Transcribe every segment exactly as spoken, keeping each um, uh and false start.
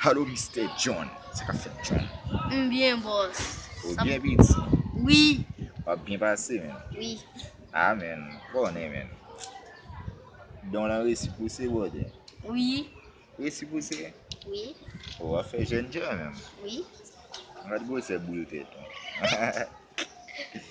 Alo, mistè John. Sa k ap fèt, John? M byen, bòs. Ou byen, piti? Wi. W ap byen pase, menn? Wi. Ah, menn. Konnen, menn. Don lan resi pouse, bòdè. Wi. Resi pouse? Wi. Ou w ap fè jèn jan, menm. Wi. Gad gwosè boul tèt ou.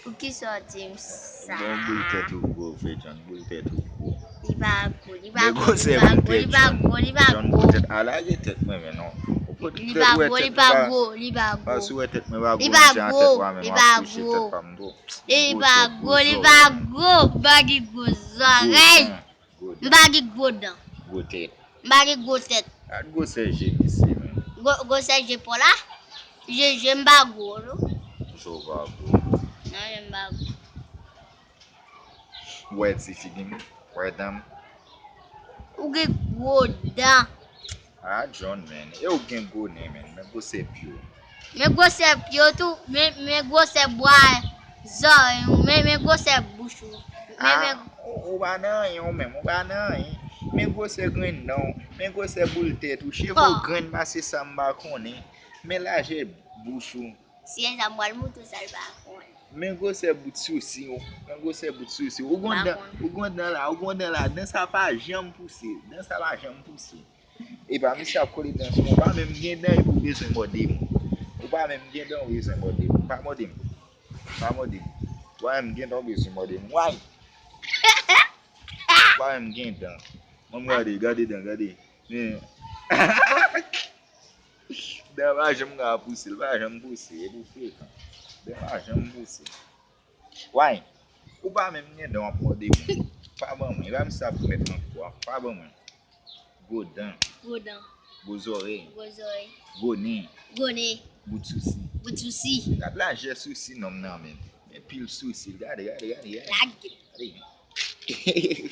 Poukisa w di m sa? Bon, boul tèt ou gwo, vre, John. Boul tèt ou gwo. Li pa gwo, li pa Men gwo, gwosè li pa boul gwo, tèt, li pa John. gwo, li pa John, gwo. Boul tèt. A, lage tèt mwen, men non. Ou pot Li tèt, pa ou wè gwo, li tèt pa mwen pa, gwo, li pa gwo. Pas ou wè tèt mwen pa Li gwo, pa men jan gwo, tèt ou a, men li w pa ap touche gwo. tèt pa m gwo. Li Gwo pa tèt, gwo, li gwo pa zòrèy. gwo, m pa gen gwo zòrèy. Gwo dan, gwo M dan, pa gen gwo dan. Gwo tèt. M pa gen gwo tèt. Gad gwosè je misye, men. Gwo, gwosè je pa w la. Je, je m pa gwo, non. Je w pa gwo. Non, je m pa gwo. Ou wè ti figi m? Ou wè dan m? Ou gen gwo dan. Ah, John, men. E ou gen gwo nen, men. Men gwosè pye w. Men gwosè pye w tou, men, men gwosè bwa zòrèy ou, men, men gwosè bouch ou. Men, Ah, men, ou, ou pa nan anyen, ou menm, ou pa nan anyen. Men gwosè grenn dan w, men gwosè boul tèt ou, cheve w Oh. Grenn pase sa m pa konnen. Men lajè bouch ou. Si e sa m pral montre w sa l pa konnen. Men gwosè bout sousi w, men gwosè bout sousi w. Ou gon Pa dan, konnen. Ou gon dan la, ou gon dan la, dan sa pa janm pouse, dan sa pa janm pouse. Epa, misye ap kole dan sou mwen, ou pa menm gen dan epi w bezwen mòde m. Ou pa menm gen dan, ou bezwen mòde m. Pa mòde m. Pa mòde m. Ou pa menm gen dan, ou bezwen mòde m. Why? Ou pa menm gen dan. Mwen gade, gade dan, gade. Men, dan pa janm ka pouse, l pa janm pouse, e pou frekan. Dan pa janm pouse. Why? Ou pa menm gen dan w ap mòde moun. Pa ban mwen, e pa misye ap pwomèt nan kou a. Pa ban mwen. Gwo dan, Gwo dan, gwo zòrèy, gwo zòrèy, gwo nen, gwo nen, bout sousi. Bout sousi. Gad lajè sousi nonm nan, men. Men pil sousi, gade, gade, gade, gade. Lage. Gade.